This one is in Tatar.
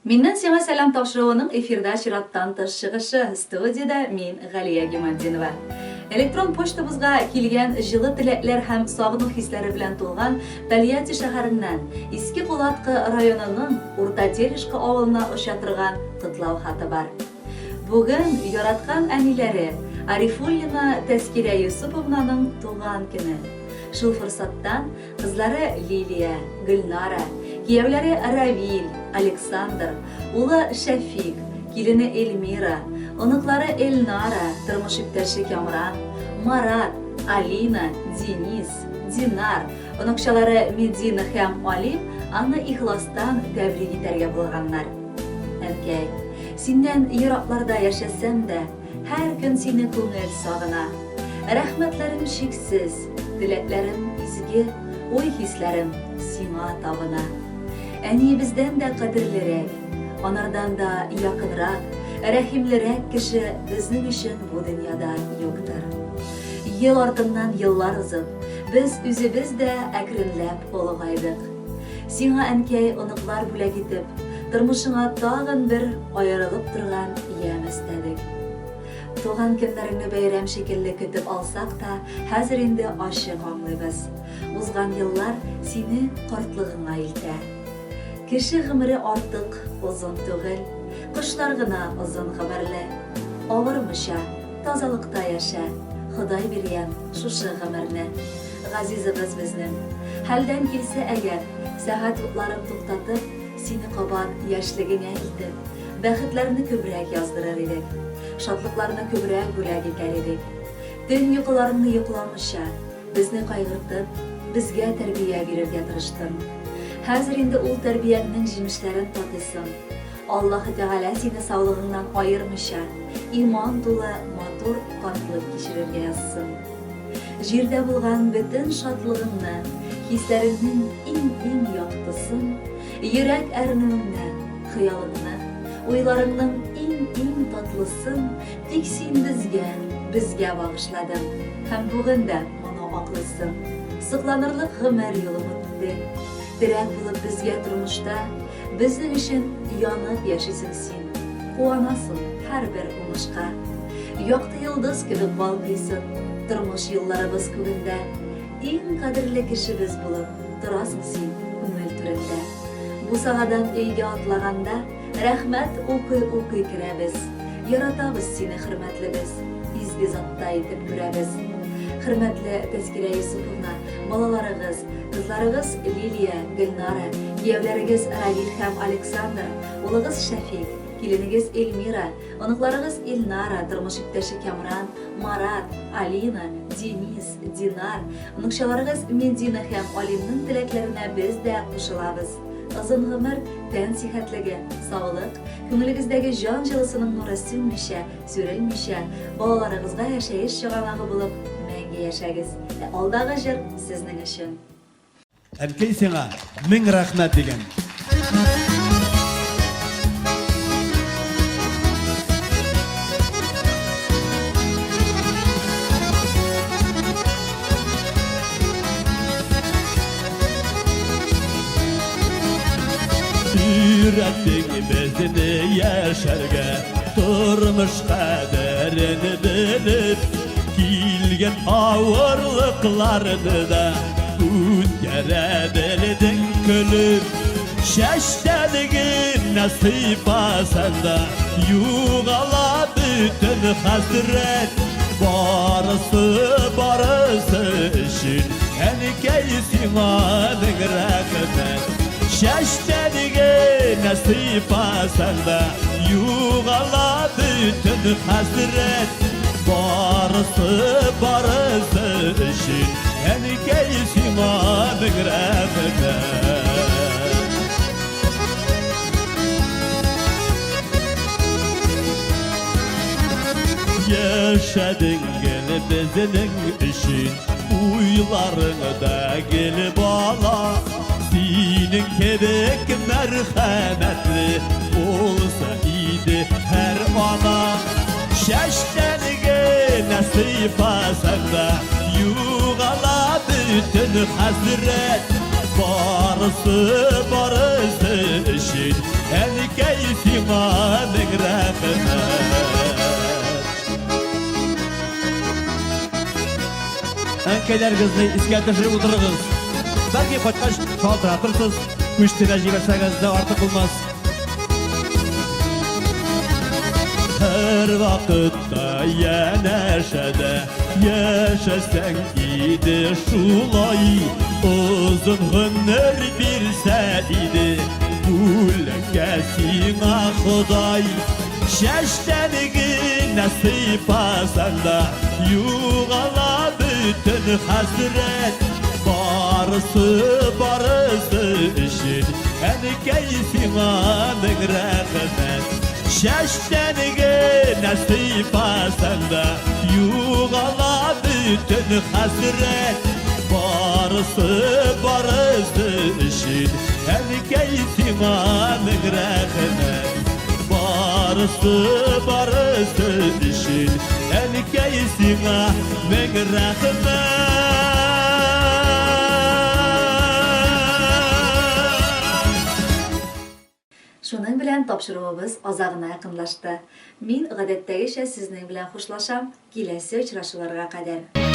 Миннән сиңа сәлам тапшыруының эфирда чираттан тыш чыгышы. Студиядә мин, Галия Гиматдинова. Электрон почтабызга килгән җылы теләкләр һәм сагыну хисләре белән тулган Тольятти шәһәреннән Иске Кулаткы районының Урта Терешка авылына оча торган котлау хаты бар. Бүген яраткан әниләре Арифуллина Тәскирә Юсуповнаның туган көне. Шул форсаттан кызлары Лилия, Гөлнара, кияүләре Равил, Александр, улы Шәфик, килене Эльмира, оныклары Эльнара, тормыш иптәше Кямран, Марат, Алина, Денис, Динар, оныкчалары Медина һәм Алим аны ихластан тәбрик итәргә булганнар. Әнкәй, синнән еракларда яшәсәм дә, Һәр көн сине күңел сагына. Рәхмәтләрем чиксез, теләкләрем изге, Уй-хисләрем сиңа табына. Әниебездән дә кадерлерәк, анардан да якынрак, Рәхимлерәк кеше безнең өчен бу дөньяда юктыр. Ел артыннан еллар узып, без үзебез дә әкренләп олыгайдык. Сиңа, әнкәй, оныклар бүләк итеп, тормышыңа тагын бер аерылып торган ямь өстәдек. Туган көннәреңне бәйрәм шикелле көтеп алсак та, хәзер инде ачык аңлыйбыз, узган еллар сине картлыгыңа илтә. Кеше гомере артык озын түгел, кошлар гына озын гомерле. Авырмыйча, тазалыкта яшә, Ходай биргән шушы гомерне. Газизыбыз безнең. Хәлдән килсә әгәр, сәгать укларын туктатып, сине кабат яшьлегеңә илтеп, бәхетләрне күбрәк яздырыр идек. Шатлыкларны күбрәк бүләк итәр идек. Төн йокыларыңны йокламыйча, безне кайгыртып, безгә тәрбия бирергә тырыштың. Хәзер инде ул тәрбияңнең җимешләрен татыйсың. Аллаһы Тәгалә сине саулыгыңнан аермыйча, иман тулы матур картлык кичерергә язсын. Җирдә булган бөтен шатлыгыңны, хисләреңнең иң-иң яктысын, йөрәк әрнүеңне, хыялыңны, уйларыңның иң-иң татлысын тик син безгә, безгә багышладың һәм бүген дә моны аклыйсың. Сокланырлык гомер юлың үтте. Терәк булып безгә тормышта, безнең өчен янып яшисең син, куанасың һәрбер уңышка. Якты йолдыз кебек балкыйсың, тормыш юлларыбыз күгендә. Иң кадерле кешебез булып торасың син күңел түрендә. Бусагадан өйгә атлаганда, рәхмәт укый-укый керәбез. Яратабыз сине, хөрмәтлебез, изге затта итеп күрәбез. Хөрмәтле Тәзкирә Юсуповна, балаларыгыз, кызларыгыз Лилия, Гөлнара, кияүләрегез Равил һәм Александр, улыгыз Шәфик, киленегез Эльмира, Оныкларыгыз Илнара, тормыш иптәше Кямран, Марат, Алина, Денис, Динар, оныкчаларыгыз Медина һәм Алимның теләкләренә без дә кушылабыз. Озын гомер, тән сихәтлеге, саулык, күңелегездәге җан җылысының нуры сүнмичә, сүрелмичә, балаларыгызга яшәеш чыганагы булып мәңге яшәгез. Ә алдагы җыр сезнең өчен. Әнкәй сиңа мең рәхмәт дигән. Өйрәттең безне яшәргә, тормыш кадерен белеп, килгән авырлыкларны да үткәрә белдең көлеп. Чәчтән генә сыйпасаң да, югала бөтен хәсрәт. Барысы, барысы өчен, әнкәй, сиңа мең рәхмәт. Чәчтән генә сыйпасаң да, югала бөтен хәсрәт. Барысы, барысы өчен, әнкәй, сиңа мең рәхмәт. Яшәдең гел безнең өчен, уйларың да гел бала. Синең кебек мәрхәмәтле булса иде һәр ана. Чәчтән генә сыйпасаң да, югала бөтен хәсрәт. Барысы, барысы өчен, әнкәй. Әнкәй, сиңа мең рәхмәт. Әнкәйләрегезне искә төшереп утырыгыз. Бәлки кайткач шалтыратырсыз, күчтегә җибәрсәгез дә артык булмас. Һәр вакытта янәшәдә яшәсәң иде шулай, озын гомер бирсә иде бүләккә сиңа Ходай. Чәчтән генә сыйпасаң да, югала бөтен хәсрәт. Барысы, барысы өчен, әнкәй, сиңа мең рәхмәт. Чәчтән генә сыйпасаң да, югала бөтен хәсрәт. Барысы, барысы өчен, әнкәй, сиңа мең рәхмәт. Барысы, барысы өчен, әнкәй, сиңа мең рәхмәт. Шуның белән тапшыруыбыз азагына якынлашты. Мин, гадәттәгечә, сезнең белән хушлашам, киләсе очрашуларга кадәр.